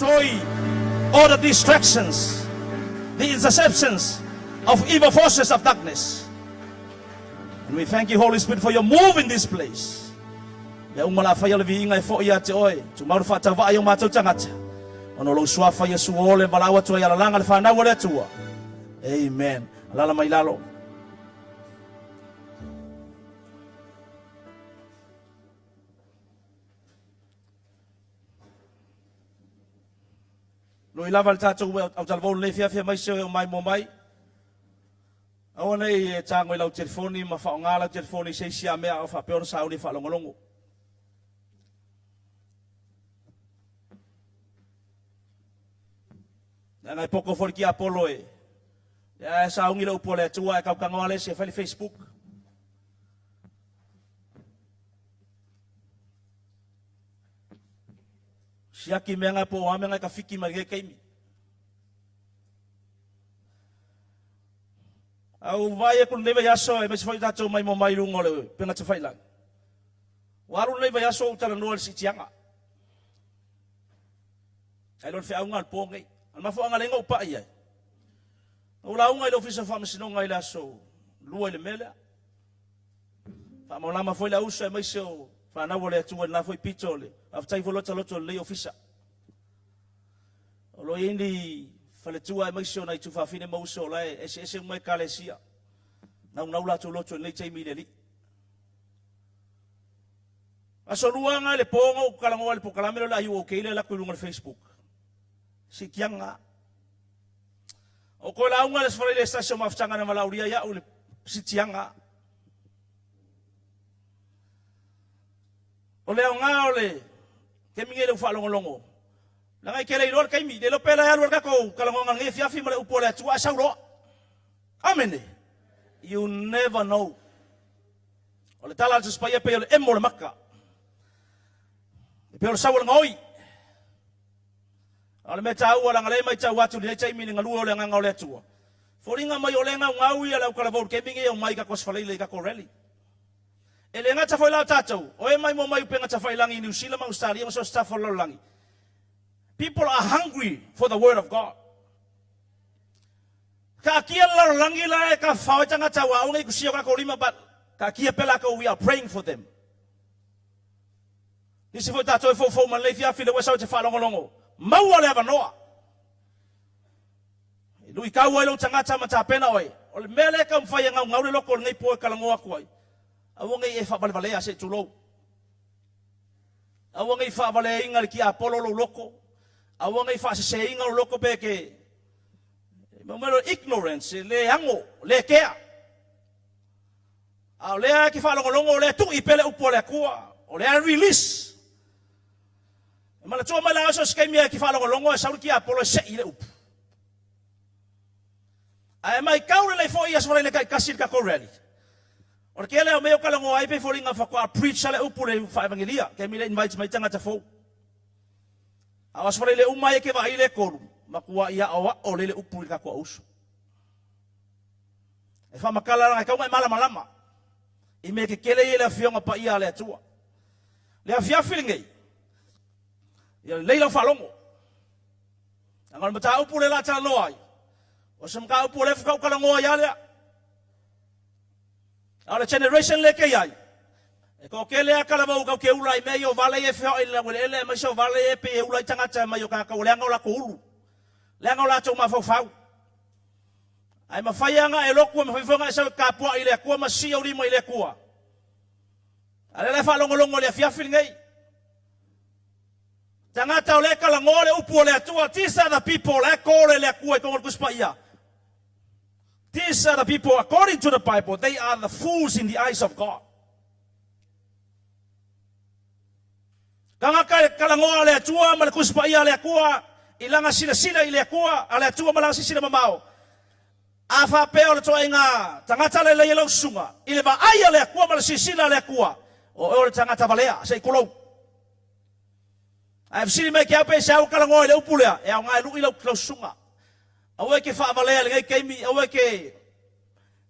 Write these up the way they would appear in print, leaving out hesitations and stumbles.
Destroy all the distractions, the interceptions of evil forces of darkness. And we thank you, Holy Spirit, for your move in this place. Mea uma la faia le viiga e fo'i ia te oe, tumau le faatauvaa i o matou tagata. Ona o lou suafa Iesu o le valaau atu ai alalaga le fanau a le Atua. Amen. Alala mai lalo. Lui lava le tatou autalavou lenei fiafia mai se o mai mo mai. Aua nei e tago i lau telefoni ma faaaoga lau telefoni i se isi a mea a o faapea ona sauni e faalogologo. Leaga e poko foi le tiapolo e lea e sauni le upu a le Atua ae tautago lava le isi e fai le Facebook. Siaki mea nga po o a mea nga e tafiki mai lenei taimi. A ua vaai aku lenei vaiaso aemaise foi tatou mai mo mai luga o le upega tafailagi. Ua alu lenei vaiaso o ou talanoa i le siitiaga. Ae le o le feauga a le po nei. A o le mafuaaga lea na ou pai ai, na ou lauga i le Ofisa o Faamasinoga i le aso 2 i le mea lea. Faamalamalama foi le auso aemaise o fanau a le Atua i lena foi pito o le faafetai foi lota loto lelei ofisa. O lo o i ai ni faletua aemaise o nai tuafafine ma uso o la e eseese uma ekalesia. Naunau latou loto i lenei taimi i le Alii. Aso luaga i le po na ou talanoa i le polokalame lea o le Are You OK lea e alu atu i luga o le Facebook. Siitiaga. O toe lauga i le Aso Faraile i se tasi o mafutaga na valaaulia ai au i le siitiaga. O le aoga o le taimi nei i lou faalogologo, leaga e te le iloa le taimi, le iloa pe la e alu ai le tatou talanoaga i lenei afiafi ma le upu a le Atua ae sau loa. Amene! You never know. O le tala a le Tusi Paia e pei o le emo o le maka, e pei o le sau o le gaoi. A o le mea taua, leaga o lea e matau atu i lenei taimi i le galue o le Agaga o le Atua, foliga mai o lea e gaugau ia le autalavou i le taimi lenei e omai i tatou Aso Faraile i tatou rally. E le gata foi la o tatou, o e mai mo mai upega tafailagi i Niu Sila ma Ausetalia ma so o se tafa o le lalolagi. People are hungry for the word of God. Taatia le lalolagi la e tafafao ai tagata aua aua ne i kusia o tatou lima but taatia pea latou we are praying for them. Nisi foi tatou e foufou mai lenei fiafi lea ua sau e te faalogologo, maua le avanoa. E luitau ai lou tagata ma tapena oe. O le mea lea e taumafai e gaugau le loto o lenei po e talanoa atu ai, aua ne i e faavalevalea se i tulou. Aua ne i faavaleaina le tiapolo lou loto, aua ne i faaseseina lou loto pe ke ignorance, e le ano, le kea. A o lea e te faalogologo, o lea e tui pea le upu a le Atua, o lea e release. E manatua mai la oe so o se taimi e te faalogologo e sau le tiapolo e sei le upu. Ae maitau lelei foi i Aso Faraile taitasi i le tatou rally. O le tele o mea o talanoa ai pei foliga faatoa preach le upu le faaevangelia, taimi le invite mai tagata fou. A o Aso Faraile uma ai e te vaai le tolu, matuai aoao lelei le upu i le tatou auuso. E faamatala leaga e tatau ona e malamalama i mea tetele ia i le Afioga Paia a le Atua. Le afiafi lenei, ia lelei lau faalogo. Leaga o le mataupu lea o le a talanoa ai, o se mataupu o lea faatoa ou talanoa ai lava lea. A o le generation lea ke i ai, e toatele lava talavou tau te ula i mea ia o vale ia e feoai i le laueleele aemaise o vale ia e pei e ula ai tagata mai o tagata ua leaga o latou ulu, leaga o latou mafaufau. Ae mafai lava ona e lotu, e mafai foi ona e sau e tapuai i le Atua ma sii ou lima i le Atua. A o lea la e faalogologo i le afiafi lenei. Tagata o lea e talanoa le upu o le Atua. These are the people la e call e le Atua i totonu o le Tusi Paia. These are the people according to the Bible, they are the fools in the eyes of God. Tagata e talanoa a le Atua ma le Tusi Paia a le Atua i lana silasila i le Atua a le Atua ma lana silasila mamao. A faapea o le toaiga tagata lelei e lau susuga i le vaai a le Atua ma le silasila a le Atua, o oe o le tagata valea, se i tulou. Ae fesili mai ke au pe se au talanoa i le upu lea, e aoga e lui lau, lau susuga. Aua e ke faavalea i lenei taimi, aua e ke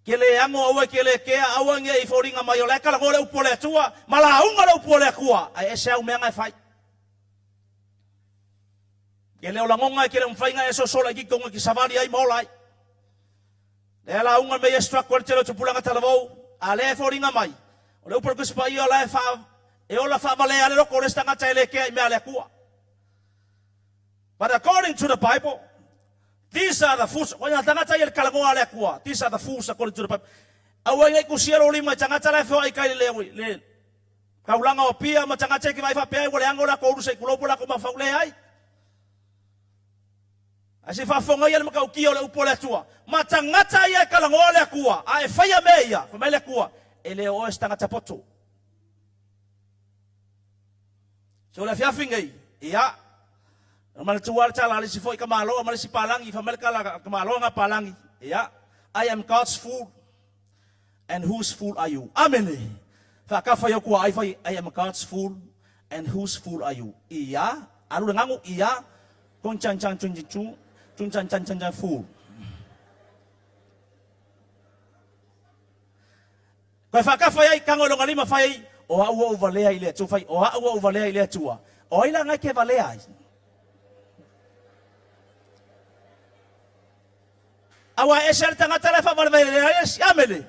Ke le ano, aua ke le kea, aua ne i foliga mai o la e talanoa le upu a le Atua, ma lauga le upu a le Atua, ae ese au mea na e fai. Kele o lagoga e kele mafai ona e soso laitiiti ona e te savali ai ma ola ai. Lea lauga mea ia struggle ai le tele o tupulaga talavou, a lea e foliga mai, o le upu a le Tusi Paia o la e faa, e ola faavalea le loto o le isi tagata e le kea i mea a le Atua. But according to the Bible, these are the fools. O ina tagata ia i le talanoa a le Atua, these are the fools according to the Bible. Aua ne i tusia lou lima i tagata la e feoai i tai i le, le taulaga o Apia ma tagata e te vaai faapea ai ua leaga o latou ulu se i tulou po o latou mafaufau. Leai. Ae se i faafofoga ia le matautia o le upu a le Atua, ma tagata ia e talanoa le Atua, a e faia mea ia, fai mai le Atua, e le o oe se tagata poto. So o le afiafi nei, ia, na manatua lava le tala a le isi foi tamaloa ma le isi palagi, fai mai le tala a tamaloa na palagi, ia, I am God's fool and whose fool are you? Amene! Faatafa i au tuaai fai, I am God's fool and whose fool are you? Ia, alu le ganu, ia, Tung chan chan chung chin chu, chung chan chan chan chan fool. Koe faatafa i ai, tago i lona lima fai ai, o au ua ou valea i le Atua, fai, o au ua ou valea i le Atua. O ai la na e ke valea ai? Aua e ese le tagata la e faavalevalea ai esi. Amene.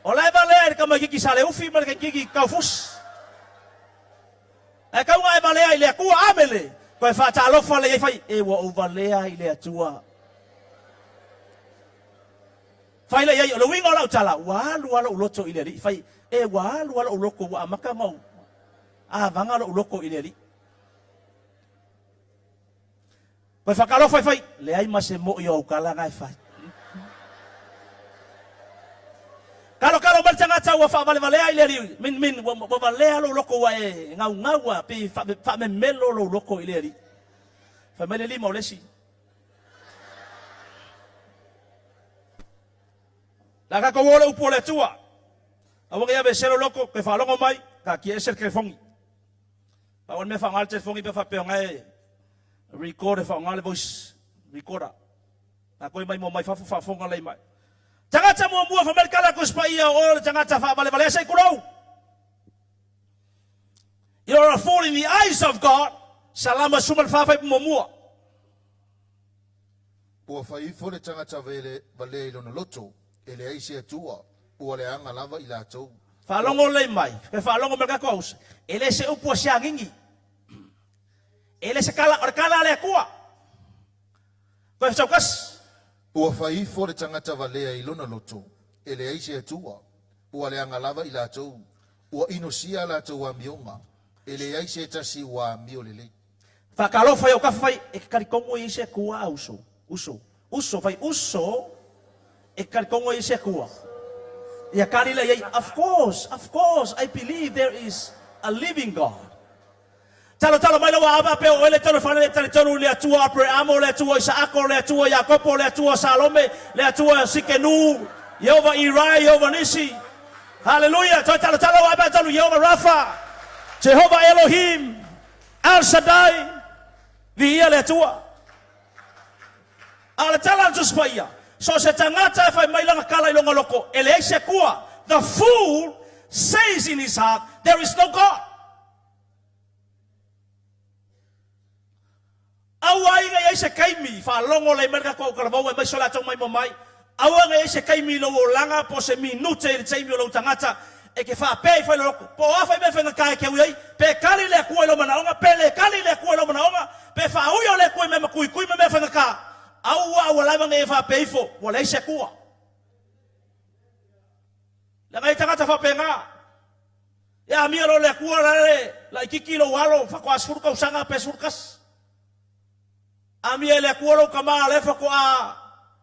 O la e valea i le tamaititi Saleufi ma le tamaititi Taufusi. Ae tau na e valea i le Atua. Amene. Toe faatalofa lea i ai fai, e ua ou valea i le Atua. Fai lea i ai, o le uiga o lau tala, ua alu lava lou loto i le Alii. Fai, e ua alu lava lou loto, ua amata ona ou avaga lou loto i le Alii. Toe faatalofa i fai, leai ma se mo'i o au tala na e fai. Kalokalo mai le tagata ua faavalevalea i le Alii, min min, ua, ua valea lou loto ua e gaugau a pei faamemelo lou loto i le Alii. Fai mai le lima o le isi. La tatou o le upu o le Atua. Aua ne i aveesea lou loto, toe faalogo mai, taatia ese le telefoni. Pau le mea faaaoga le telefoni pe faapea o na e record e faaaoga le voice recorder. A koe mai mo mai fafo faafofoga lelei mai. Tagata muamua fai mai le tala a Tusi Paia o oe o le tagata faavalevalea se i tulou. You are a fool in the eyes of God. Salama 14 fuaiupu muamua. Ua fai ifo le tagata valea i lona loto, e leai se Atua, ua leaga lava i latou. Faalogo lelei mai, toe faalogo mai le tatou ausa, e le se upu a siagigi, e le se tala, o le tala a le Atua. Toe sautasi. Ua fai ifo le tagata valea i lona loto, e leai se Atua, ua leaga lava i latou, ua inosia a latou amioga, e leai se tasi ua amio lelei. Faatalofa i au tafa fai, e te talitonu e i ai se Atua a uso? Uso. Uso, fai uso, e te talitonu e i ai se Atua? Ia tali lea i ai, Of course, of course, I believe there is a living God. Talotalo mai lau aava pea o oe le tonu e fale le talitonu i le Atua Apereamo, le Atua Isaako, le Atua Iakopo, le Atua Salome, le Atua Sikenu, Ieova Irai, Ieova Nisi. Haleluia! Toe talotalo lau aava tonu Ieova Rafa, Jehovah Elohim, El Shaddai, viia le Atua. A o le tala a le Tusi Paia, so o se tagata e fai mai lana tala i lona loko, e leai se Atua. The fool says in his heart, there is no God. Aua ai ne i ai se taimi, faalogo lelei mai le tatou autalavou aemaise o latou maimoa mai, aua ne i ai se taimi i lou olaga po o se minute i le taimi o lou tagata e te faapea i failoloko, po o a fai mea faigata e te ui ai, pe kali le Atua i lou manaoga, pe le kali le Atua i lou manaoga, pe faauia le Atua i mea matuitui ma mea faigata, aua aua lava ne i e faapea ifo, ua leai se Atua. Leaga e i ai tagata faapena. E amia loa le Atua la le laititi lou alo faatoa 10 tausaga pe 11. Amia e le Atua lou tama lea faatoa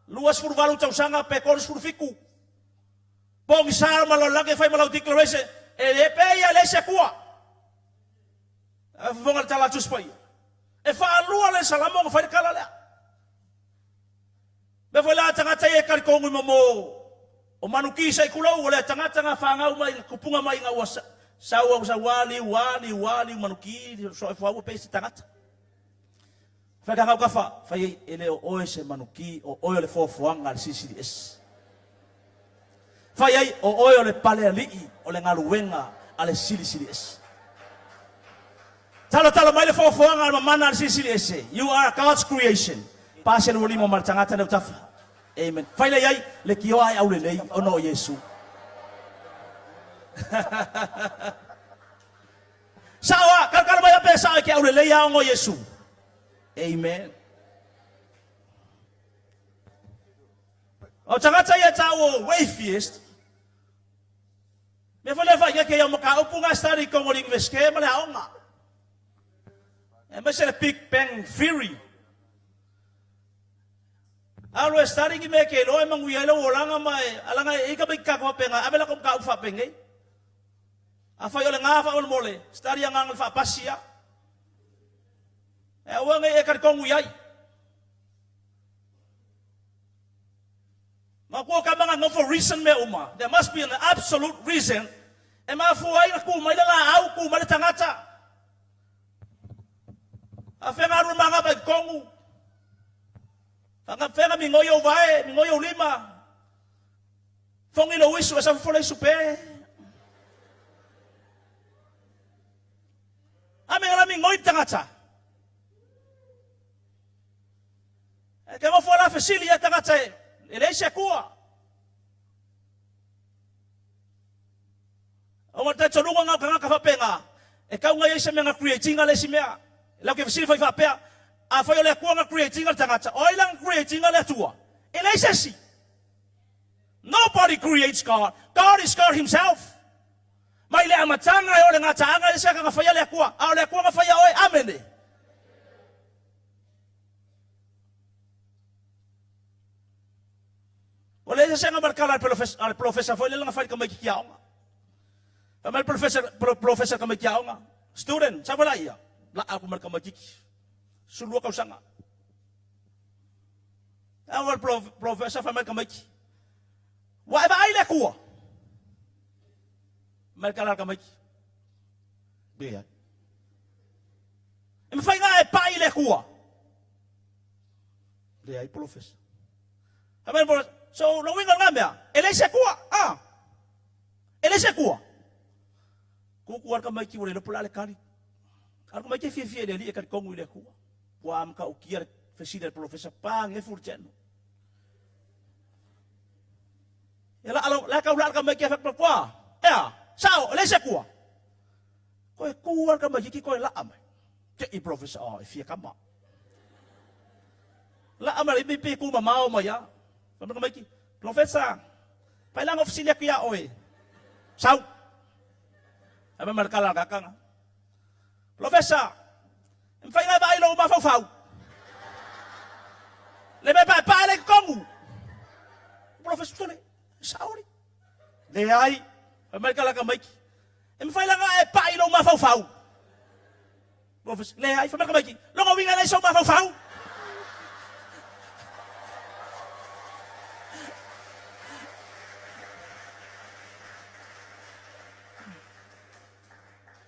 28 tausaga pe 37. Pogisa ma lalolagi e fai ma lau declaration e le pe ia leai se Atua. Ae fofoga le tala a Tusi Paia. E faalua le Salamo ona fai le tala lea. Mea foi la tagata ia e talitonu i mo o manuki se i kulou o lea tagata na fanau mai na tupuga mai ina ua sau au sau a liu a liu a liu manuki so e fuaua pe se tagata. Fai ka ngau kafa fai ei e le o oe se manuki o oe o le foafoaga a le Silisili Ese. Fai ai o oe o le pale alii o le galuega a le Silisili Ese. Talotalo mai le foafoaga a le mamana a le Silisili Ese. You are God's creation. Pasi le ua lima ma le tagata nei o tafa. Amen. Fai lea i ai, leitioa e aulelei ona o Iesu. Sao a, kalokalo mai a pe sao e ke aulelei a ona o Iesu. Amen. O tagata ia tau o atheist, Mea foi lea fai ke ia mataupu nga study i totonu o le Universite ma le aoga. Aemaise le Big Bang Theory. Alu e study ni mea e ke iloa e manuia ai lou olaga ma e alaga e i ka mai tatou faapena, ave latou mataupu faapenei. Afai o le ga faamolemole, study agaga o le faapasi ia. E aua nei e talitonu i ai. Matua ka manga no for reason mea uma. There must be an absolute reason e mafua ai na tu mai le laau, tu mai le tagata. A fea nga alu manga i totonu. A fea nga migoi ou vae, migoi ou lima. Fogi lou isu, e sa fofola isu pe. A me nga la migoi le tagata. E te nofo la fesili ia tagata e leai se Atua. Ona talitonuga na o tagata faapena, e tau na i ai se mea na create ina le isi mea. Lau ke fesili foi faapea, afai o le Atua na create ina le tagata, o ai la na create ina le Atua? E leai se isi. Nobody creates God. God is God himself. Mai le amataga e o le gataaga e le se aka na faia le Atua, a o le Atua na faia oe. Amene. Ua leai se sega ma le tala a le polofesa foi lele na fai i le tamaitiiti aoga. Fai mai le polofesa, polofesa i le tamaitiiti aoga, student, sau foi laia, laa atu ma le tamaitiiti, 12 tausaga. Au le polofesa fai mai le tamaiti, ua e vaai i le Atua? Fai mai le tala a le tamaiti, leai. E mafai ona e pai i le Atua? Leai, polofesa. Fai mai le polofesa, so lona uiga o lena mea, e leai se Atua, ah. E leai se Atua. Tutu lava le tamaiti ua le iloa po o le a le tali. A o le tamaiti e fiafia i le Alii e talitonu i le Atua. Ua matautia le fesili a le polofesa, pa gefu le teno. E la la tau laa le tamaiti e fai atu, e a, sao, e leai se Atua. Koe tu lava le tamaitiiti koe laa mai. Te i polofesa, oh, e fia kama. Laa mai le pe tu mamao mai a. Fai mai tamaiti, polofesa, fai la na fesili atu ia oe. Sau. Fai mai ma le tala a le kakaga. Polofesa, e mafai ona e vaai i lou mafaufau. Le mea paepae lea i totonu. Polofesa, tole, sao alii. Leai. Fai mai le tala a tamaiti. E mafai la ona e pai i lou mafaufau. Leai, fai mai le tamaiti, lona uiga e leai sou mafaufau.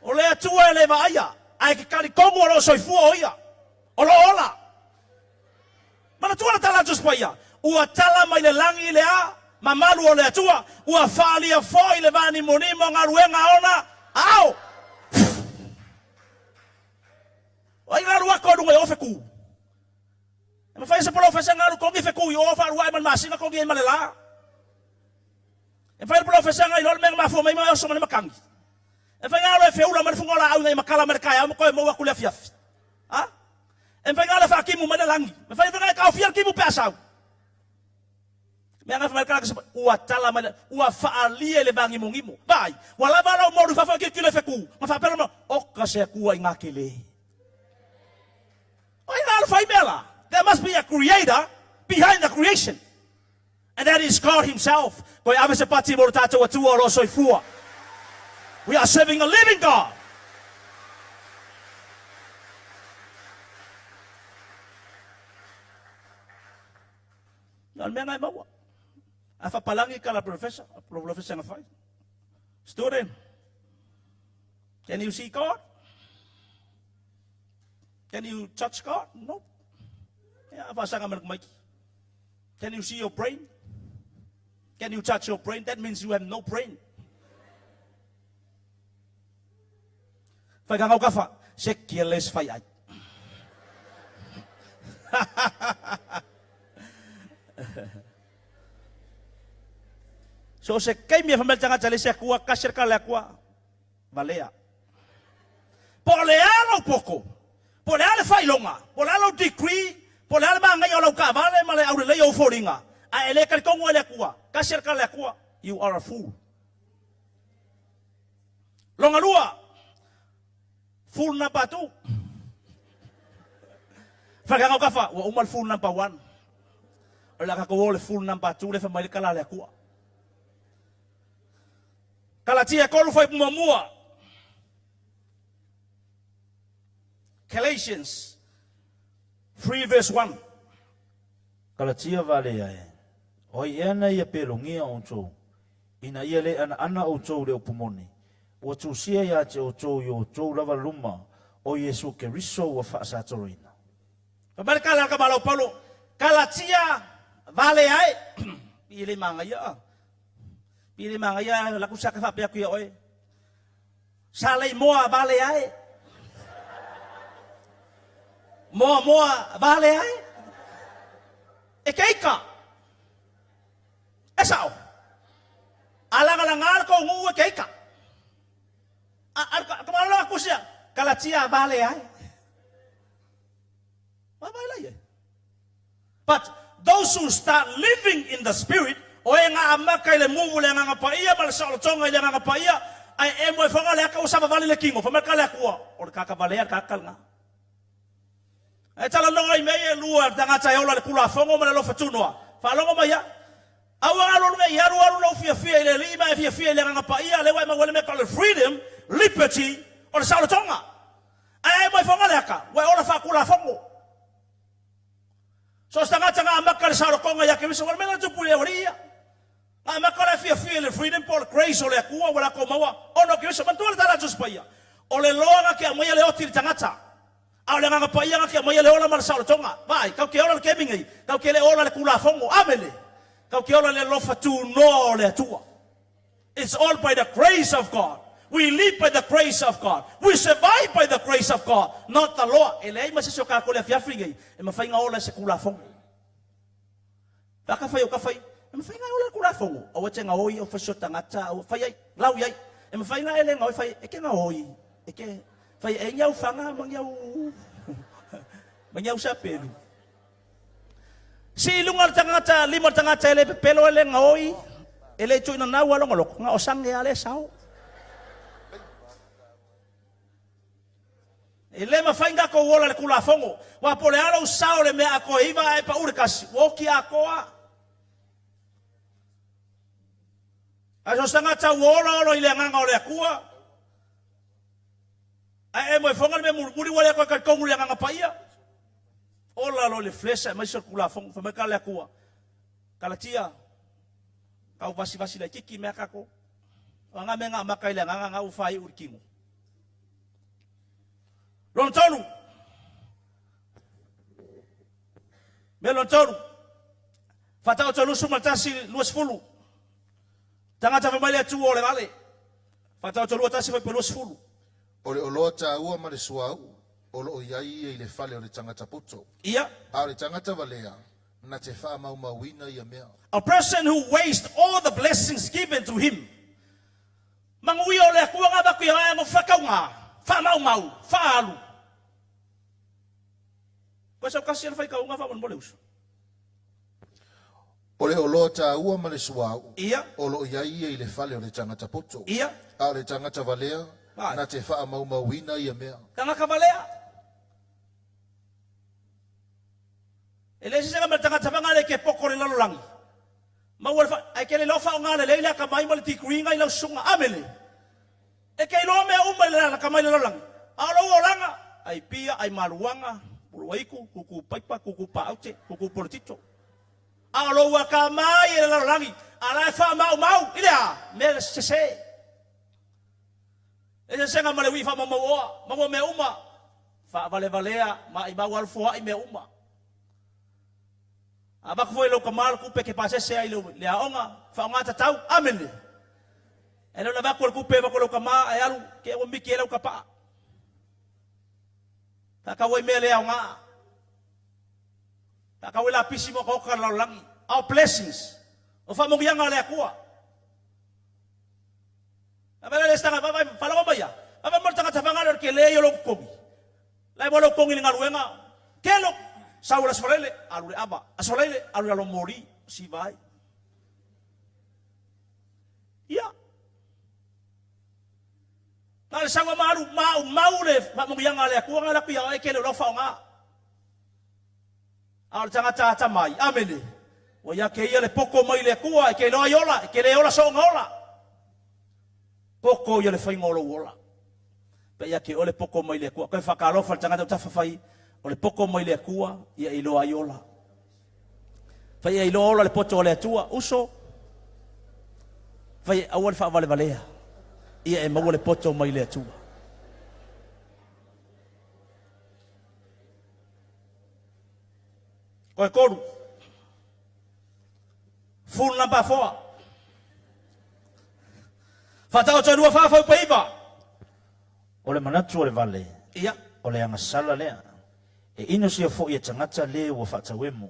O le Atua e le vaaia, ae ke talitonu o lo o soifua o ia, o lo o ola. Manatua le tala a Tusi Paia, Ua tala mai le lagi le a mamalu o le Atua, ua faaalia foi le vaanimonimo o galuega a ona aao. O ai galu atu i luga i o fetu? E mafai e se polofesa galu togi fetu i o faaluae ma le masina togi ai ma le la. E mafai e le polofesa ga iloa le mea na mafua mai ma e oso ma le matagi. E mafai galo e feula mai le fuga o laau ina ia matala mai le taeao ma toe maua atu le afiafi. A? E mafai galo e faatimu mai le lagi. E mafai foi e taofia le timu pe a sau. Mea na fai mai le kalaka ua tala mai le, ua faalia i le vāgimogimo. Vaai, ua lava lau molu i fafo e tilotilo e fetu, ma faapea lava, oka se Atua i ngā kele. O ai galo fai mea la? There must be a creator behind the creation. And that is God himself. Koe ave se pati mo le tātou Atua o lo o soifua. We are serving a living God. Na o le mea na e maua. A fapalangi ka la professor, professor nga fai. Student, can you see God? Can you touch God? No. Ia, faasanga mai le tamaiti. Can you see your brain? Can you touch your brain? That means you have no brain. Fai ka ngau kafa. Se kia le se fai ai. So se kaimi e fai mai le tagata e leai se Atua, kasi le kala le Atua, valea. Po o le a lou poto, po o le a le faailoga, po o le a lou degree, po o le a le manaia o lau taavale ma le aulelei o ou foliga, ae e le talitonu ai i le Atua, tasi le tala a le Atua, you are a fool. Lona lua, fool number two. Fai lau kafa, ua uma le fool number one. O le a tatou o le fool number two lea fai mai le tala a le Atua. Kalatia e kolu fuaiupu muamua. Galatians 3 verse 1. Kalatia valea e, o ai ea na ia pelogia outou, ina ia le anaana outou i le upu moni, ua tusia ia te outou i outou lava luma o Iesu Keriso ua faasatoloina. Fai mai le tala a le tama lau Paulo, Kalatia valea e, i le magaia a. Pi le magaia laku sa ka faapea atu ia oe. Sa lei moa vale ae. Moa moa vale ae. E ke ika. E sao. A lagalaga le tou nuu e ke ika. A, a, ka malo aku sia. Kalatia vale ae. Vai lai e. But those who start living in the spirit, o e nga amaka i le mumu le Agaga Paia ma le saolotoga i le Agaga Paia, ae e moe foga le aka ua savavali le kino, fai mai ka le Atua, o le kaka valea le kaka lena. Ae talanoa i mea ia e lua, le tagata e ola i le Tulafono ma le alofa tunoa. Faalogo mai ia. Aua alu alu nei, alu alu lou fiafia i le Alii ma e fiafia i le Agaga Paia, lea ua e maua ai le mea tau o le freedom, liberty, o le saolotoga. Ae e moe foga le aka, ua e ola faatulafono. So o se tagata na amata le saolotoga ia Keriso, ua le mea lena tupu i le aualii ia. Na amata la e fiafia i le freedom po o le grace o le Atua ua latou maua ona o Keriso. Manatua le tala a Tusi Paia, o le loa na te aumaia le oti i le tagata, a o le Agaga Paia na te aumaia le ola ma le saolotoga. Vaai, tatou te ola i le taimi nei, tatou te le ola i le Tulafono. Amene! Tatou te ola i le alofa tunoa o le Atua. It's all by the grace of God. We live by the grace of God. We survive by the grace of God, not the law. E leai ma se isi o tatou i le afiafi nei e mafai ona ola i se Tulafono. Pe a ka fai o ka fai, e mafai ona e ola i le Tulafono. Aua e te gaoi, au fai se o tagata, aua, fai ai, lau i ai. E mafai ona e le gaoi, fai, e ke gaoi, e ke, fai e ni au fana ma ni au, ma ni au sapelu. Sii i luga le tagata, lima o le tagata e le pepelo, e le gaoi, e le tuuina nau a lona loto, na o sage a le sao. E le mafai ona tatou ola i le Tulafono. Aua po o le a lou sao i le mea atoa e iva ae pau le tasi, ua oti atoa. Ae so o se tagata ua ola ola i le agaga o le Atua, ae e moefoga le mea mulimuli ua le toe talitonu i le Agaga Paia. Ola loa i le flesh aemaise o le Tulafono. Fai mai ka le Atua, Kalatia, tau vasivasi laititi mea tatou. O a mea na amata i le agaga na ua faaiu i le tino. Lona tolu, mea lona tolu, Faataoto 21, 20. Tagata fai mai le Atua o le vale. Faataoto 21 fuaiupu 20. O le oloa taua ma le suauu o lo o i ai ia i le fale o le tagata poto. Ia. A o le tagata valea, na te faamaumauina ia mea. A person who wastes all the blessings given to him. Manuia o le Atua na avatu ia ia mo whakauga, whamaumau, whaalu. Koe sau kasi ana whaikauga whamolemole uso. O le oloa taua ma le suauu, Ia. o lo o i ai ia i le fale o le tagata poto. Ia. A o le tagata valea, Vai. na te faamaumauina ia mea. Tagata valea. E le sese ma le tagata fanga le ke poko le lalolagi. Maua le fa, ai ke le loa whaonga le leila ka mai ma le degree ngai lau susuga. Amene. E ke iloa mea uma i le laka mai le lalolagi. A o lou olaga, ai pia, ai maluaga, puluaiku, kuku paipa, kuku paaute, kuku polotito. A o lou akamai e le lalolagi, a la e faamaumau i le a? Mea sese. E sesega ma le ui faamaumauoa, maua mea uma, faavalevalea ma maimau alu foai mea uma. A avatu foi e lou tama le tupe e te pasese ai i le aoga, faaaoga tatau. Amene. E le o le avatu o le tupe e avatu e lou tama ae alu, te ua miki ai lau tapaa. Faatau ai mea le aoga. Faatau ai lapisi ma otaota a le lalolagi. Our blessings. O faamanuiaga a le Atua. Vaavaai la i le taga, vaavaai, faalogo mai ia. Vaavaai mai le tagata fagale o le tele ia o lou totogi. La e maua lou totogi i le galuega. Kelo, sau i le Aso Faraile, alu i le ava. Aso Faraile, alu i lalo o moli, siva ai. Ia. Na o le sau ma alu maumau le faamanuiaga a le Atua na alu atu ia oe e le o lau faaaoga. A o le tagata atamai, amene, ua ia te ia le poto mai le Atua e te iloa ai ola, e te le ola soona ola. Poto ia le faiga o lou ola. Pe ia te oe le poto mai le Atua. Toe faatalofa i le tagata ua tafafai, o le poto mai le Atua, ia e iloa ai ola. Fai e iloa ola le poto a le Atua, uso, fai e aua le faavalevalea, ia e maua le poto mai le Atua. Toe tolu. Full number four. Faataoto e lua fa fau paiva. O le manatu o le vale, Ia. o le agasala lea, e inosia foi e tagata le ua faatauemu.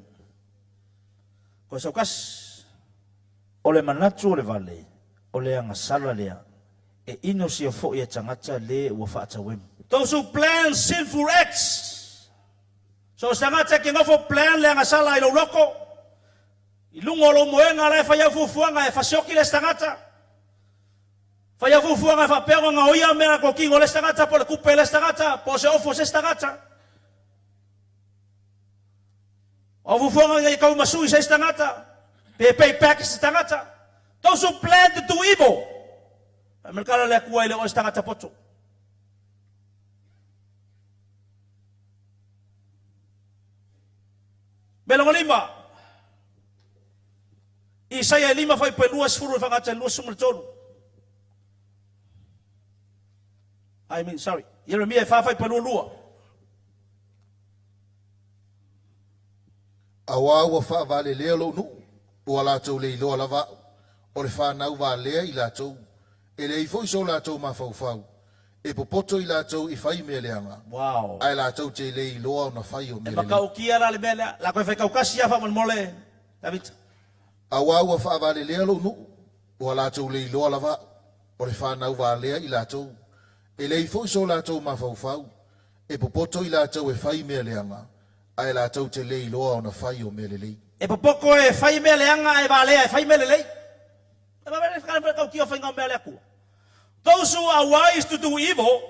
Koe saukasi. O le manatu o le vale, o le agasala lea, e inosia foi e tagata le ua faatauemu. Those who plan sinful acts. So o se tagata e ke nofo plan le agasala i lou loko, i luga o lou moega la e fai au fuafuaga e fasioki le isi tagata. Fai au fuafuaga e faapea ona gaoia mea kokino a le isi tagata po o le tupe a le isi tagata po o se ofu a se isi tagata. O au fuafuaga ina ia taumasui se isi tagata pe pay back se tagata. Those who plan to do evil. Fai mai le tala a le Atua e le o se tagata poto. Mea lona lima, Isaia e lima fuaiupu e 20 e faagata i le 23. I mean, sorry. Ieremia e fa fuaiupu e 22. Auā ua faavalelea lou nuu, ua latou le iloa lava au, o le fanau valea i latou, e leai foi so latou mafaufau, e popoto i latou i fai mea leaga, Wow. ae latou te le iloa ona fai o E mea lelei. matautia la le mea lea. La koe faitaukasi lava faamolemole, Tavita. Auā ua faavalelea lou nuu, ua latou le iloa lava au, o le fanau valea i latou, e leai foi so latou mafaufau, e popoto i latou e fai mea leaga, ae latou te le iloa ona fai o mea lelei. E popoto e fai mea leaga ae valea e fai mea lelei. E faitautia faiga o mea a le Atua. Those who are wise to do evil,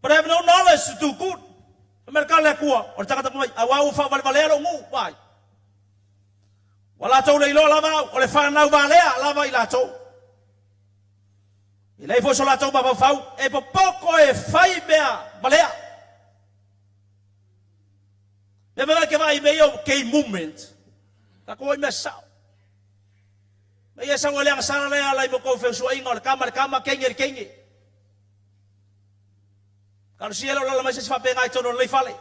but have no knowledge to do good. Fai mai le tala a le Atua, o le tagata mai, auā ua faavalevalea lou nuu, vai. Ua latou le iloa lava au, o le fanau valea lava i latou. E leai foi so latou mafaufau, e popoto e fai mea valea. Mea mai ke vaai mea ia o gay movement. Tatou ai mea sao. Mea ia sau e le agasala lea ala i mo kou feusuaiga o le kama le kama, keine le keine. Talosia e le o lala mai se isi faapena i totonu o lenei fale.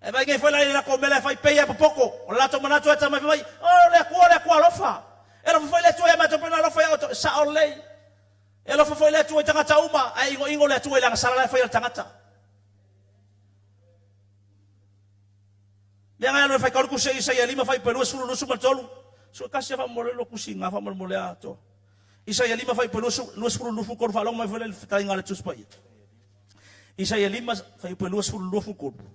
E vaai nei foi la i le latou mea la e fai, pei lava e popoto. O le latou manatu e atamai fai mai, Oh, le Atua, le Atua alofa. E alofa foi le Atua ia matou pei ona alofa ia outou. E sao lelei. E alofa foi le Atua i tagata uma, ae inoino le Atua i le agasala la e fai e le tagata. Mea ngai alu e fai kaulu kusi e Isaia lima fai pelua sulu lusu ma tolu. Sue kasi faamolemole lo kusi ngā faamolemole atoa. Isaia lima fai pelua lua sulu lufu kolu faalogo mai foi le fetaiga a le Tusi Paia. Isaia lima fai pelua sulu lufu kolu.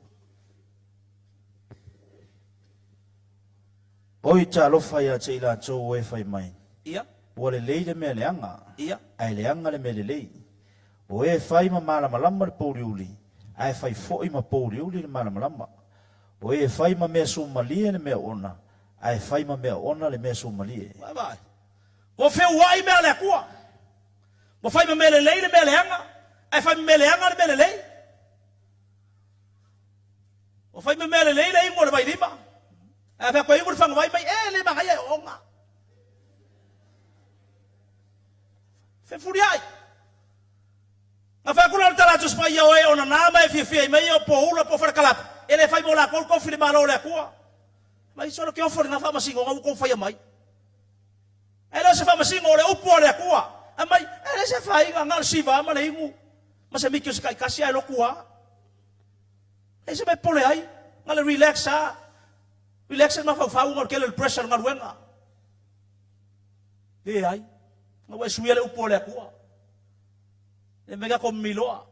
Oi talofa ia te i latou o e fai mai, Ia. Ua lelei le mea leaga, Ia. ae leaga le mea lelei. O e fai ma malamalama le pouliuli, ae fai foi ma pouliuli le malamalama. O e fai ma mea sumalie le mea ona, ae fai ma mea ona le mea sumalie. Vaavaai. Ua feuai mea a le Atua. Ua fai ma mea lelei le mea leaga, ae fai ma mea leaga le mea lelei. Ua fai ma mea lelei le imu o le vailima, ae fai atu e imu le fagavai mai, e le manaia e oona. Fefuliai. Na fai atu la o le tala a Tusi Paia o e o nana ma e fiafia i mea ia o poula po o falekalapu, e le fai mo lakou le tofi i le Malo o le Atua. Mai solo ke ofo i lena faamasinoga ua tou faia mai. E le o se faamasino, o le upu a le Atua. Aumai, e le se afaina, na o le siva ma le inu ma se miki o se taitasi ae lotu lava. E se mea e pole ai, na le relax a. Relax le mafaufau ona o le tele o le pressure o le galuega. Leai, na ua e suia le upu a le Atua. Le mea ko miloa.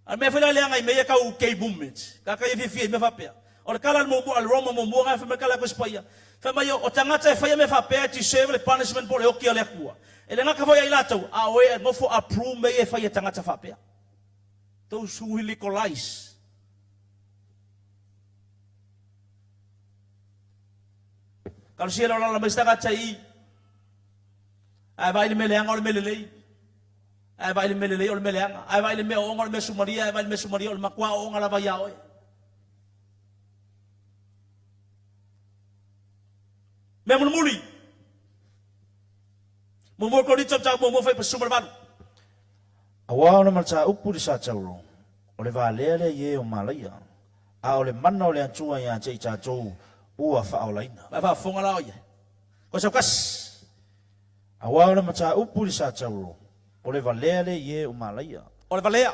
A mea foi la leaga i mea ia tau gay movement. Tagata ia fiafia i mea faapea. O le tala a le muamua a le Roma muamua na fai mai tala atu e si paia. Fai mai o tagata e faia mea faapea e deserve le punishment po o le oti a le Atua. E le gata foi ia i latou, a o e nofo approve mea ia e fai e tagata faapea. Those who legalize. Talosia le olala mai se tagata i Ae vaai le mea leaga o le mea lelei. Ae vaai le mea lelei o le mea leaga. Ae vaai le mea ooga o le mea sumaria, ae vaai le mea sumaria o le matua ooga lava iā oe. Mea mulimuli. Muamua Korinto mataupu muamua fai pasuma le valu. Auā o le mataupu i le Satauro, o le valea lea i e o Malaia, a o le mana o le Atua iā te i tatou ua faaolaina. Vai faafofoga la oe. Ko sau kasi. Auā o le mataupu i le Satauro, o le valea lea i e o Malaia. O le valea.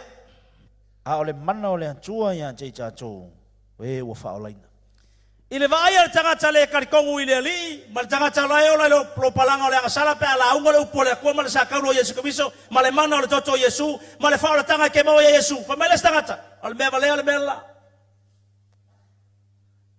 A o le mana o le Atua iā te i tatou, o e ua faaolaina. I le vaai a le tagata le talitonu i le Alii, ma le tagata la e ola i le lopalaga o le agasala pe a lauga le upu a le Atua ma le sakaulu o Iesu Keriso, ma le mana o le toto o Iesu, ma le faaolataga e ke maua ia Iesu, fai mai le isi tagata, O le mea valea le mea la.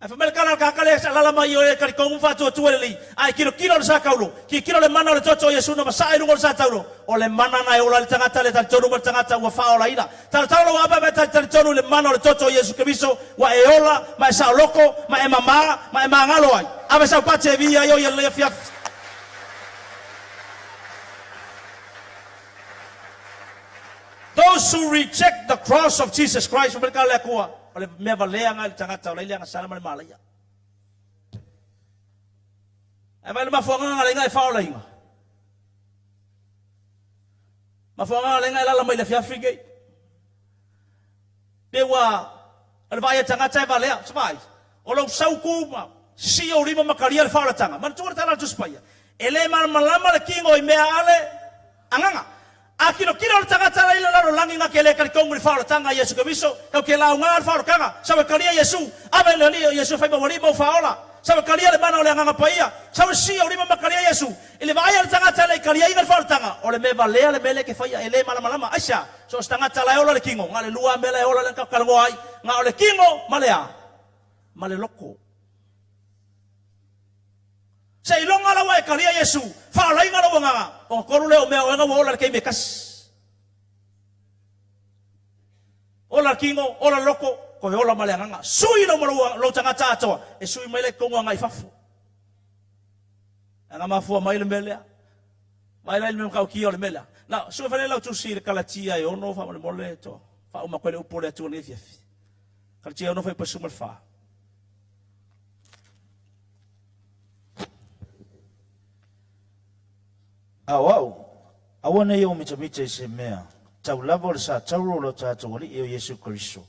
Ae fai mai le tala a le tagata lea e alaala mai i o e talitonu ma faatuatua i le Alii, a e tilotilo i le sakaulu, tilotilo i le mana o le toto o Iesu na masaa i luga o le satauro, o le mana na e ola ai le tagata le talitonu ma le tagata ua faaolaina. Talotalo lou apa ma e talitalitonu i le mana o le toto o Iesu Keriso, ua e ola, ma e saoloko, ma e mamā, ma e magalo ai. Ave sau pate e viia ai oe i lenei afiafi. Those who reject the cross of Jesus Christ, fai mai le tala a le Atua, o le mea valea lena i le tagata o la e le agasala ma le malaia. Ae vaai le mafuagaga le iga e faaolaina. Mafuagaga le iga e lala mai le afiafi nei. Pe ua o le vaai a tagata e valea, se vaai, o lou sau tu ma sisii ou lima ma talia le faaolataga. Manatua le tala a le Tusi Paia, e le malamalama le tino i mea a le agaga. A tilotilo le tagata la i le lalolagi na te le talitonu i le faaolataga a Iesu Keriso, tau te lauga le faaolataga, sau e talia Iesu, ave le Alii o Iesu e fai maualii ma ou faaola, sau e talia le mana o le Agaga Paia, sau e sisii ou lima ma talia Iesu. I le vaai a le tagata e le i taliaina le faaolataga, o le mea valea le mea lea e te faia, e le malamalama. Aisea? So o se tagata la e ola le tino, na o le lua a mea la e ola lea na tatou talanoa ai, na o le tino ma le a? Ma le loto. Seiloga la ua e talia Iesu, faaolaina lou agaga, ona tolu lea o mea o ega ua ola i le taimi e tasi. Ola le tino, ola le loto, toe ola ma le agaga. Sui lou ma lou, lou tagata atoa, e sui mai la i totonu agai i fafo. Aga mafua mai le mea lea. Vaai la i le mea matautia o le mea lea. Na, sue fale lau tusi i le Kalatia e ono faamolemole to faauma atu ai le upu o le Atua i lenei afiafi. Kalatia e ono fuaiupu 14. A o au, aua ne i ou mitamita i se mea, tau lava o le satauro o lo tatou Alii o Iesu Keriso,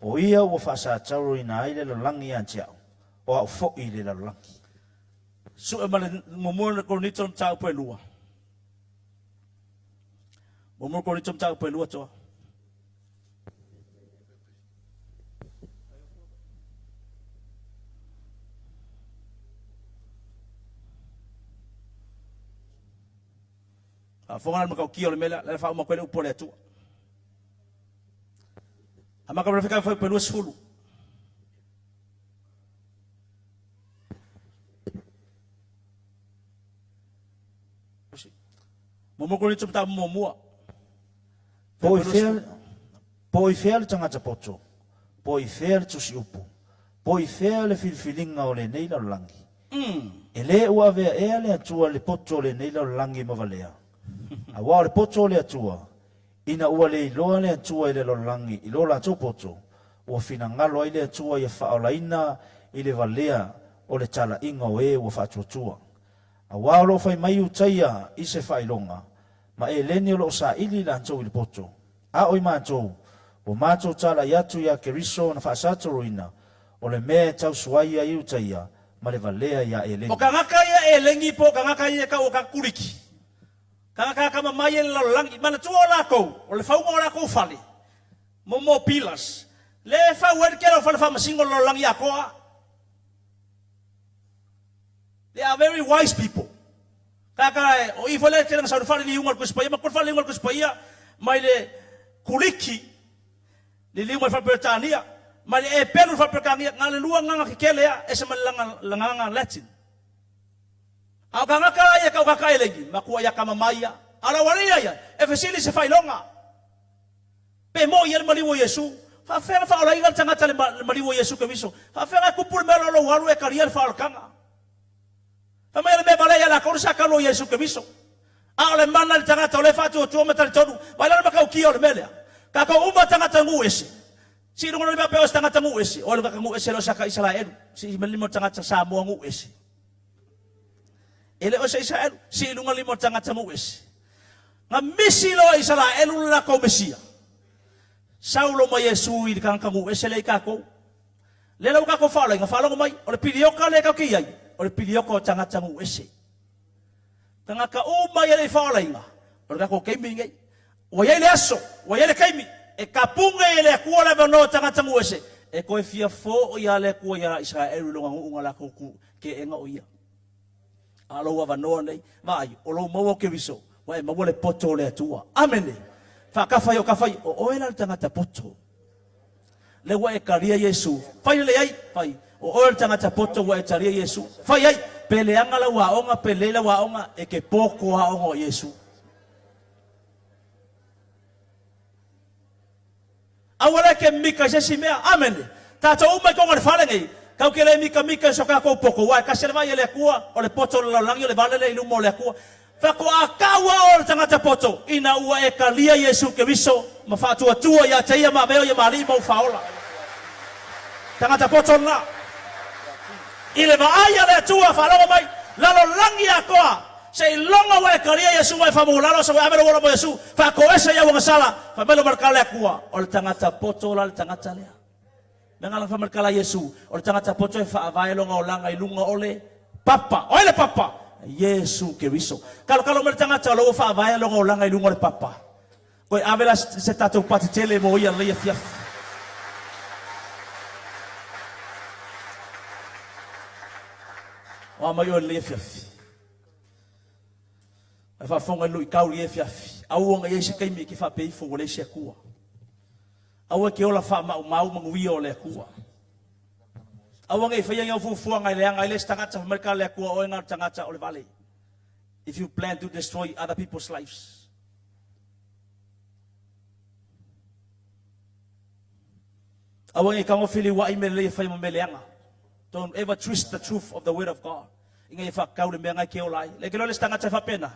o ia ua faasatauroina ai le lalolagi ia te au, o au foi i le lalolagi. Sue ma le muamua o le Korinito le mataupu e lua. Muamua Korinito mataupu e lua toa. Faafofoga la le matautia o le mea lea, lea faauma atu ai le upu a le Atua. Amata mai le fika fuaiupu e 20. Muamua Korinito mataupu muamua. Po i fea, po i fea le tagata poto, po i fea le tusi upu, po i fea le filifiliga o lenei lalolagi. E lē ua avea ea le Atua le poto o lenei lalolagi ma valea? Auā o le poto o le Atua, ina ua le iloa le Atua i le lalolagi i lo latou poto, ua finagalo ai le Atua ia faaolaina i le valea o le talaiga o e ua faatuatua. Auā o lo o fai mai Utaia i se faailoga, ma Eleni o lo o saili i latou i le poto. A o i matou, ua matou talai atu iā Keriso na faasatoroina, o le mea e tausuai ai Utaia ma le valea iā Eleni. O tagata ia Eleni po o tagata ia e tau o tagata Kuliki, tagata akamamai e le lalolagi, manatua o latou, o le fauga o latou fale, momo pillars. Lea e fau ai le tele o fale faamasino o le lalolagi atoa. They are very wise people. Kaka o i foi le tele na sau le faaliliuga o le Tusi Paia, ma le faaliliuga o le Tusi Paia mai le Kuliki, liliu mai le Faa-Peretania, mai le Epelu le Faa-Peretania, na o le lua gagana tetele lava, ese ma le gagana Latin. A o tagata la ia e taugata elegi, matuai atamamai ia. A o le aualii ia, e fesili i se faailoga. Pe moi ia le maliu o Iesu? Faafefea ona faaolaina le tagata i le maliu o Iesu Keriso? Faafefea ona tupu le mea o lou alu e talia le faaolataga? Fai mai o le mea valea ia latou le sakalu o Iesu Keriso. A o le mana i le tagata o lea e faatuatua ma talitonu, vaai la le matautia o le mea lea. Tatou uma tagata nuu ese. Sii luga lima pe o se tagata nuu ese. Oe le tagata nuu ese le o se ata Isalaelu. Sii lima o le tagata Samoa nuu ese. E le o se Isalaelu. Sii luga lima o le tagata nuu ese. Na misi loa e Isalaelu le latou Mesia. Saulo ma Iesu i le tagata nuu ese lea i tatou. Lea la ua tatou faalaina, faalogo mai, o le pilioka lea tatou te i ai, o le pilioka o tagata nuu ese. Tagata uma ia le i faaolaina, o le tatou taimi lenei. Ua i ai le aso, ua i ai le taimi, e tapune ai e le Atua le avanoa o tagata nuu ese, e toe fia foʻi lava le Atua iā Isaraelu i lona nuu na latou keʻena o ia. A o lou avanoa nei, vaai, o lou maua o Keriso, ua e maua le poto o le Atua. Amene! Faatafa ia o tafa ia, o oe la le tagata poto. Lea ua e talia Iesu, fai lelei ai, fai. O oe o le tagata poto ua e talia Iesu, fai ai. Pe leaga lau aoga, pe lelei lau aoga, e te poto aoga o Iesu. Aua la e ke mika i se isi mea. Amene. Tatou uma i totonu o le fale nei, tatou te le mikamika i so tatou poto, aua e tasi le vaai a le Atua, o le poto o le lalolagi o le vale lea i luma o le Atua. Faatoa tau lava oe o le tagata poto, ina ua e talia Iesu Keriso ma faatuatua ia te ia ma avea o ia ma Alii ma ou Faaola. Tagata poto lena. I le vaai a le Atua, faalogo mai, lalolagi atoa, Seiloga ua e talia Iesu ma e faamaualalo asa ua e ave lou ola mo Iesu, faatoesa i au agasala, fai mai lo malekala le Atua, o le tagata poto la le tagata lea. Mea nga fai malekala Iesu, o le tagata poto e faavae lona olaga i luga o le papa. O ai le papa? Iesu Keriso. Kalokalo mai le tagata o la ua faavae lona olaga i luga o le papa. Toe ave la se tatou pati tele mo ia lenei afiafi. O a mai oe lenei afiafi. Ae faafofoga i le luitau i lenei afiafi. Aua ne i i ai se taimi e te faapea ifo ua leai se Atua. Aua e te ola faamaumau manuia o le Atua. Aua ne i faia ni au fuafuaga e leaga ai le isi tagata, fai mai le tala a le Atua, oe na o le tagata o le vale. If you plan to destroy other people's lives. Aua ne i tago feliuai mea lelei e fai ma mea leaga. Don't ever twist the truth of the word of God. Ina ia whakatau le mea ngai ke ola ai. Le ke loa le isi tagata e faapena.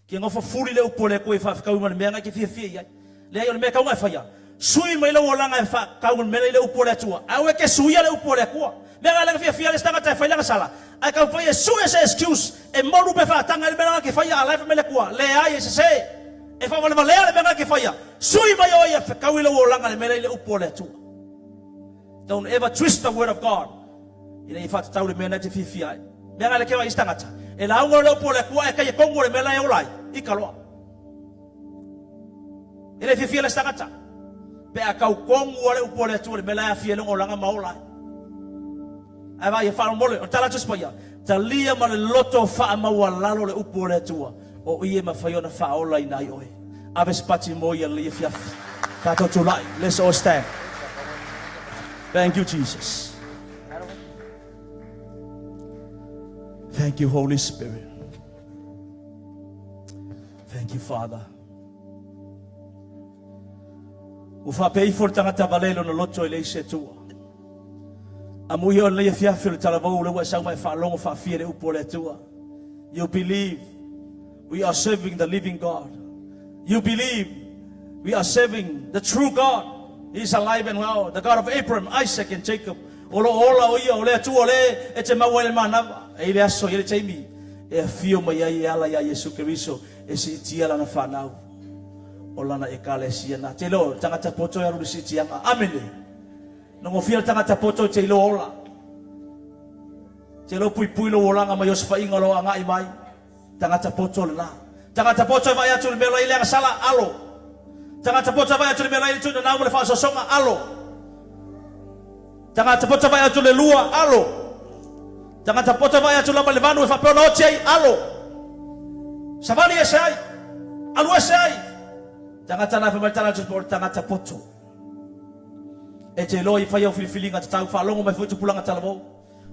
Kia nofo fuli le upu a le Atua i whakatau ma le mea ngai ke fiafia i ai. Leai o le mea tau e whaia. Sui mai lou olaga e whakatau ma le mea i le upu a le Atua. Aua e ke suia le upu a le Atua. Mea ngai lenga fiafia le isi tagata e whai langa sala. Ae tau fai e sue se excuse e molu pe whaatanga i le mea langa ke whaia a la e whai mai le Atua. Leai e sese. E whawalevalea le mea ngai ke whaia. Sui mai oe ia whakau i lou olaga le mea i le upu a le Atua. Don't ever twist the word of God. Ina ia whaatatau le mea nei te fiafia ai. Mea ngai le kewa i tangata. E lauga o le upu o le Atua e kai e kongu o le mea la e ola ai. I ka loa. E le fiafia le tangata. Pe a kau kongu o le upu o le Atua le mea la e afia longa olanga ma ola ai. Ae vaai e faalomole, o le tala atu se paia, talia ma le loto faamaualalo le upu o le Atua, o i e mafai ona faaolaina ai oe. Ave se pati mo ia lenei afiafi. Tatou tulai, let's all stand. Thank you, Jesus. Thank you, Holy Spirit. Thank you, Father. Ua faapea ifo le tagata vale i lona loto e leai se Atua. Amuia o lenei afiafi o le talavou lea ua e sau ma e faalogo faafia le upu o le Atua. You believe we are serving the living God. You believe we are serving the true God. He is alive and well, the God of Abraham, Isaac and Jacob. O lo ola o ia, o le Atua o le e te maua i le manava. E i le aso, i le taimi, e afio mai ai e ala iā Iesu Keriso e siitia lana whanau. O lana ekalesia na. Te lo, tangata poto e alu le siitiaga. Amene. Nogofia le tagata poto i te iloa ola. Te iloa puipui lou olaga mai osofaiga o lo o agai mai. Tagata poto lena. Tagata poto e vaai atu i le mea o la i le agasala, alo. Tagata poto e vaai atu i le mea o la i le tuinanau ma le faasoasoga, alo. Tagata poto vaai atu le lua, alo. Tagata poto vaai atu lava i le vanu e faapea ona oti ai, alo. Savali ese ai, alu ese ai. Tagata la e fai mai le tala a Jesũ, o le tagata poto. E te iloa i fai au filifiliga tatau, faalogo mai foi tupulaga talavou.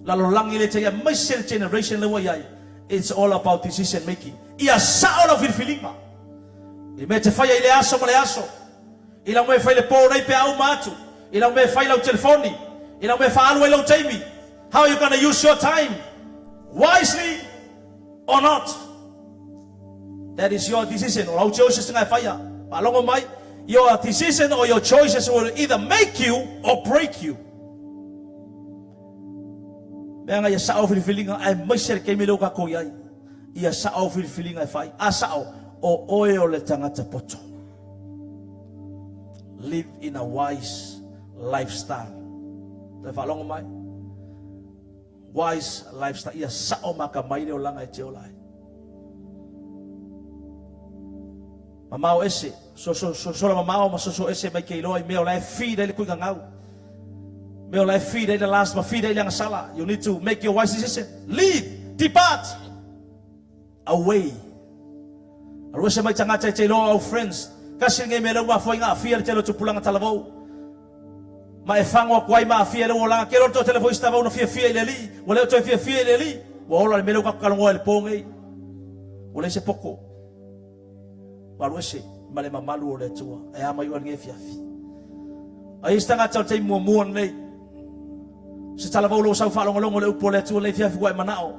Lalolagi le te aemaise le generation lea ua i ai, it's all about decision making. Ia sao lau filifiliga. I mea e te faia i lea aso ma lea aso. I lau mea e fai i le po nei pe a uma atu. I lau mea e fai i lau telefoni. I lau mea e faaalu ai lou taimi. How you gonna use your time? Wisely or not? That is your decision. O lau choices nga e faia. Faalogo mai, your decision or your choices will either make you or break you. Mea nga ia sa'o filifiliga aemaise le taimi lea ua tatou i ai. Ia sa'o filifiliga e fai. A sa'o, o oe o le tagata poto. Live in a wise lifestyle. Toe faalogo mai. Wise lifestyle. Ia sa'o maka mai le olaga e te ola ai. Mamao ese, so, so, sola mamao ma soso ese mai ke iloa i mea o la e feed ai le kuigagau. Mea o la e feed ai le last ma feed ai le agasala. You need to make your wise decision. Leave! Depart! Away! Alu ese mai tagata e te iloa au friends. Kasi lenei mea lea ua mafua ai ona aafia le tele o tupulaga talavou. Ma e fago atu ai ma aafia i lou olaga. Ke loa le toatele foi i se tavau na fiafia i le Alii, ua le o toe fiafia i le Alii. Ua ola le mea lea ua tatou talanoa ai i le po nei. Ua leai se poto. Ua alu ese ma le mamalu o le Atua. E a mai oe lenei afiafi. A i se tagata o le taimi muamua lenei, se talavou lou sau faalogologo i le upu o le Atua lenei afiafi ua e manao,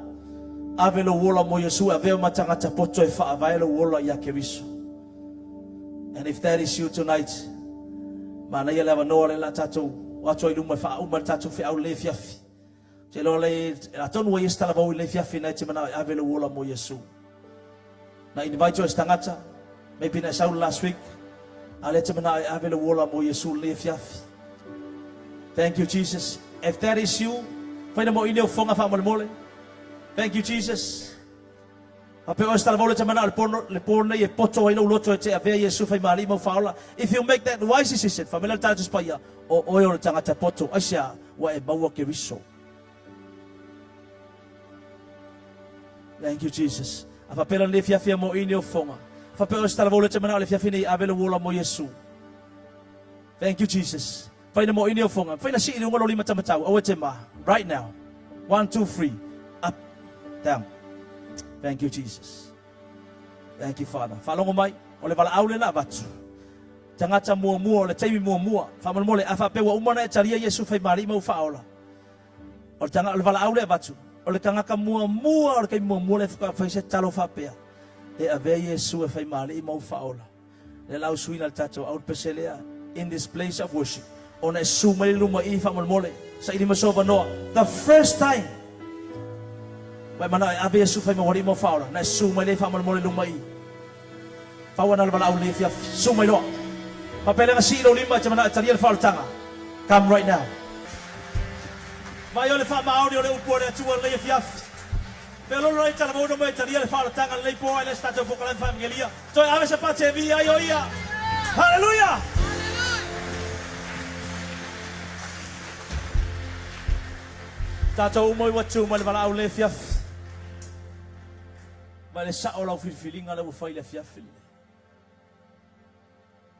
ave lou ola mo Iesu e avea ma tagata poto e faavae lou ola ia Keriso. And if that is you tonight, manaia le avanoa lea la tatou o atu ai luma e faauma le tatou feau lenei afiafi. Te iloa le, atonu ua i ai se talavou i lenei afiafi na e te manao e ave lou ola mo Iesu. Na invite oe e se tagata, maybe na e sau le last week, a lea e te manao e ave lou ola mo Iesu lenei afiafi. Thank you Jesus. If that is you, fai na mo ini au fofoga faamolemole. Thank you Jesus. Faapea oe se talavou lea e te manao le pono, le po lenei e poto ai lou loto e te avea Iesu faimaali'i ma ou faaola. If you make that wise decision, fai mai lea le tala Tusi Paia, o oe o le tagata poto. Aisea? Ua e maua Keriso. Thank you Jesus. A faapea la lenei afiafi e mo'i ni ou fofoga. Faapea oe se talavou lea e te manao le afiafi nei ave lou ola mo Iesu. Thank you Jesus. Fai na mo'i ni ou fofoga. Fai na sii i luga lou lima taumatau. Aua e te ma. Right now. One, two, three. Up. Down. Thank you Jesus. Thank you Father. Faalogo mai, o le valaau lea na avatu. Tagata muamua, o le taimi muamua. Faamolemole, a faapea ua uma ona e talia Iesu faimaali'i ma ua faaola. O le tanga, o le valaau lea e avatu, o le tagata muamua o le taimi muamua lea faatoa fai se tatalo faapea, e avea Iesu e faimaali'i ma ou faaola. Lea la usuina le tatou au le pese lea in this place of worship ona e susu mai le luma i i faamolemole saili mai sou avanoa the first time ua e manao e ave Iesu fai ma alii ma faaola na e susu mai lea faamolemole luma i i pau ana le valaau lenei afiafi susu mai loa faapea lea na sii lou lima e te manao e talia le faaolataga come right now Mai o le faamaoni o le upu a le Atua lenei afiafi. Feololo ai talavou mai e talia le faaolataga lenei po ai le se tatou pokalame faevangelia. Toe ave se pate e viia ai o ia. Haleluia! Tatou uma ua tu mai le valaau lenei afiafi. Mai le sao o lau filifiliga lea ua fai i le afiafi lenei.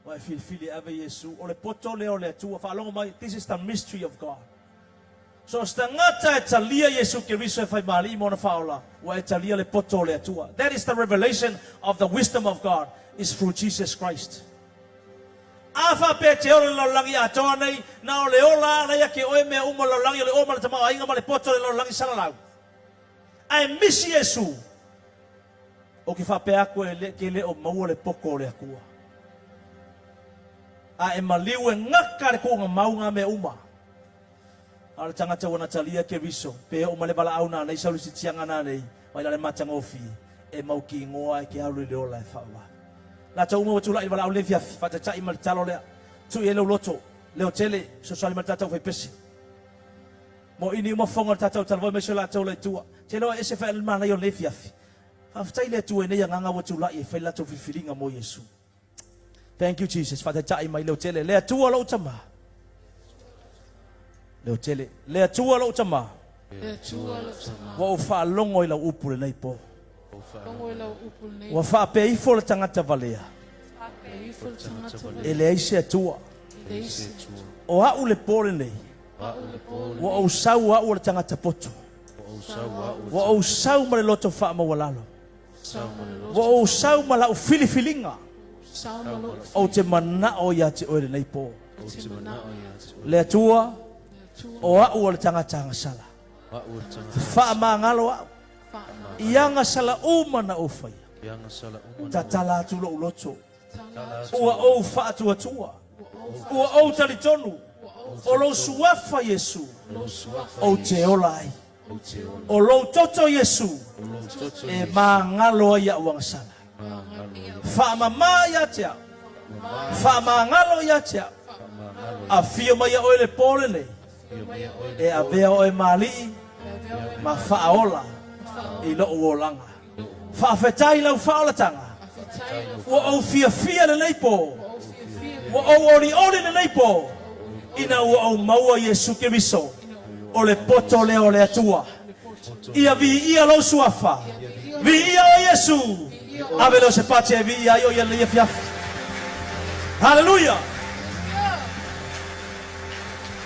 Ua e filifili e ave Iesu. O le poto lea o le Atua. Faalogo mai, this is the mystery of God. So o se tagata e talia Iesu Keriso e faimaali'i ma ona faaola, ua e talia le poto o le Atua. That is the revelation of the wisdom of God is through Jesus Christ. A faapea e te ola i le lalolagi atoa nei, na o le ola ala ia ke oe mea uma o le lalolagi o le o ma le tamaoaiga ma le poto o le lalolagi salalau. Ae misi Iesu. Ou ke faapea atu e le, ke le o maua le poto o le Atua. A e maliu e gaka le tuuga mau nga mea uma. A o le tagata ua na talia Keriso, pe oo ma le valaau nanei sau le sitiaga nanei, mai la le matagofie, e mau ki igoa e ke alu i le ola e faavavau. Latou uma ua tulai i le valaau lenei afiafi, faataitai ma le tatalo lea, tuu i ai lou loto, leo tele, fesoasoani ma le tatou faipese. Mo ini uma fofoga o le tatou talavoi mai so latou la i tua. Te iloa e ese fai le manaia o lenei afiafi. Faafetai i le Atua i nei agaga ua tulai e fai le latou filifiliga mo Iesu. Thank you Jesus. Faataitai mai leo tele. Le Atua lou tama. Leotele. Le Atua lou Tama. Le Atua lou Tama. Ua ou faalogo i lau upu lenei po. Logo i lau upu lenei. Ua faapea ifo le tagata valea. Faapea ifo le tagata valea. E leai se Atua. E leai se Atua. O a'u le po lenei. A'u le po lenei. Ua ou sau a'u o le tagata poto. Ua Ua ou sau ma le loto faamaualalo. Ua ou sau ma la'u filifiliga. Sau ma lou Ou te mana'o ia te oe lenei po. Ou te mana'o ia te oe. Le Atua, Le Atua. o a'u o le tagata agasala. Faamagalo a'u. I agasala uma na ou faia. Tatala atu lo'u loto. Ua ou faatuatua. Ua ou talitonu. O lou suafa Iesu. Ou te ola ai. O lou toto Iesu. E magalo ai a'u agasala. Faamamā ia te a'u. Faamagalo ia te a'u. Afio mai ia oe le po lenei. E avea oe ma alii ma faaola i lo'u olaga. Faafetai lau faaolataga. Ua ou fiafia lenei po. Ua ou olioli lenei po. Ina ua ou maua Iesu Keriso. O le poto lea o le Atua. Ia viia lou suafa. Viia oe Iesu. Ave lea o se pati e viia ai oe ia lenei afiafi. Haleluia!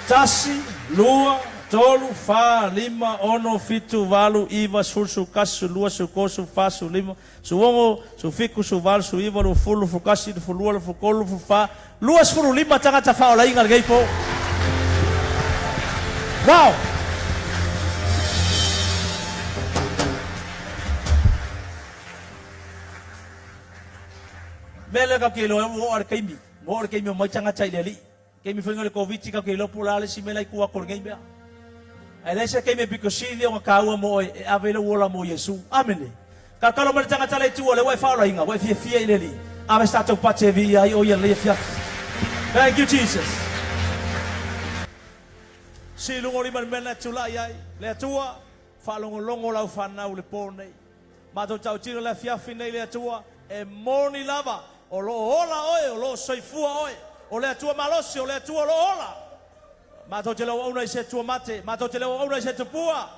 Tasi, lua, tolu, fa, lima, ono, fitu, valu, iva, sefulu, sefulutasi, sefululua, sefulutolu, sefulufa, sefululima, sefuluono, sefufitu, sefuvalu, sefuluiva, 20, 21, 22, 23, 24, 25 tagata faaolaina lenei po. Wow! Mea lea tatou te iloa ai ua oo lava le taimi, ua oo le taimi e omai tagata i le Alii. Taimi foi o le Koviti tatou te iloa po o le a le isi mea la i tua atu o lenei mea. Ae leai se taimi e pito sili ona taua mo oe e ave ai lou ola mo Iesu. Amene. Talotalo mai le tagata la i tua, lea ua e faaolaina, ua e fiafia i le Alii. Ave se tatou pati e viia ai o ia lenei afiafi. Thank you Jesus. Sii i luga o lima le mea lena e tulai ai. Le Atua, faalogologo lau fanau i le po nei. Matou tautino le afiafi nei le Atua, e moni lava, o lo o ola oe, o lo o soifua oe. O le Atua malosi, o le Atua o lo o ola. Matou te le auauna i se Atua mate, matou te le auauna i se tupua.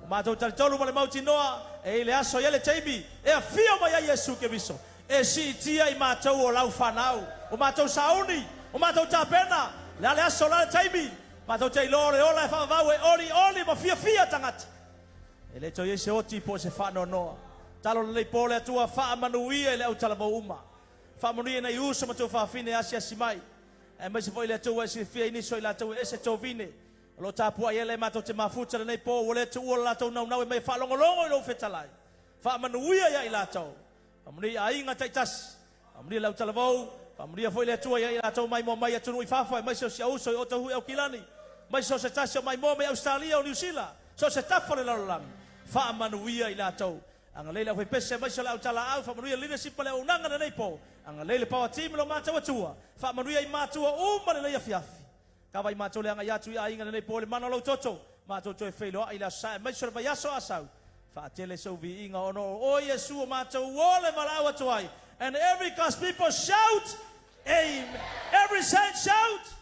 O matou talitonu ma le mautinoa, e i le aso i ai le taimi e afio mai ai Iesu Keriso, e siitia i matou o lau fanau, o matou sauni, o matou tapena, le a le aso, le a le taimi, matou te iloa o le ola e faavavau e olioli ma fiafia tagata. E le toe i ai se oti po o se faanoanoa. Talo lelei po le Atua faamanuia i le autalavou uma. Faamanuia i nai uso ma tuafafine e asiasi mai. Aemaise foi le Atua ua e silafia i nisi o i latou e ese tovine. O lo o tapuai ela e matou te mafuta lenei po ua le tuua le latou naunau e mai e faalogologo i lou fetalai. Faamanuia ia i latou. Faamanuia i aiga taitasi. Faamanuia le autalavou. Faamanuia foi le Atua ia i latou maimoa mai atunuu i fafo aemaise o si au uso i Otahuhu i Aukilani, aemaise so o se tasi o maimoa mai Ausetalia o Niusila, so o se tafa o le lalolagi. Faamanuia i latou. Agalelei le aufaipese aemaise o le autalaau. Faamanuia le leadership ma le auaunaga i lenei po. Agalelei le power team i lo matou Atua. Faamanuia i matua uma lenei afiafi. Kava i matou le agai atu i aiga lenei po i le mana o lou toto. Matou toe feiloai i le Aso Sa aemaise o le vaiaso a sau. Faatele sou viiga ona o oe Iesu o matou o le valaau atu ai. And every God's people shout Amen. Every saint shout.